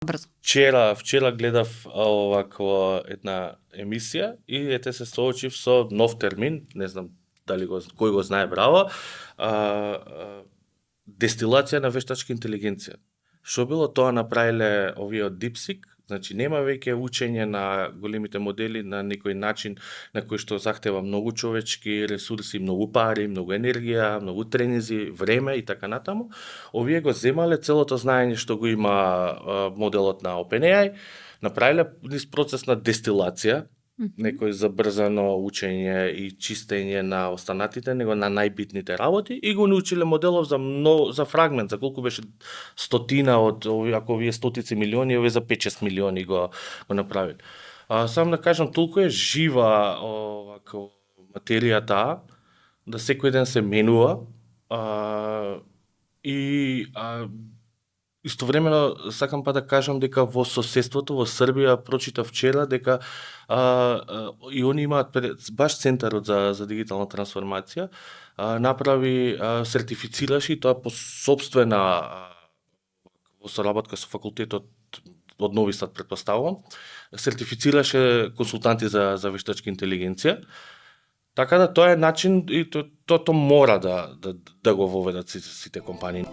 брзо. Вчера гледав оваква една емисија и ете се соочив со нов термин, не знам дали кој го знае браво, дестилација на вештачка интелигенција. Што било тоа направиле овие од DeepSeek, значи нема веќе учење на големите модели на некој начин на кој што захтева многу човечки ресурси, многу пари, многу енергија, многу тренинзи, време и така натаму. Овие го земале целото знаење што го има моделот на OpenAI, направиле низ процес на дестилација, некој забрзано учење и чистење на останатите, него на најбитните работи и го научиле моделов за фрагмент, за колку беше стотина од ако овие стотици милиони, овие за 5-6 милиони го направиле. Сам да кажам, толку е жива материјата да секој ден се менува и истовремено сакам па да кажам дека во соседството во Србија прочитав вчера дека и они имаат баш центарот за дигитална трансформација направи сертифицираше и тоа по сопствена во соработка со факултетот од Нови Сад претпоставувам, сертифицираше консултанти за вештачка интелигенција. Така да тоа е начин и тоа мора да го воведат сите компании.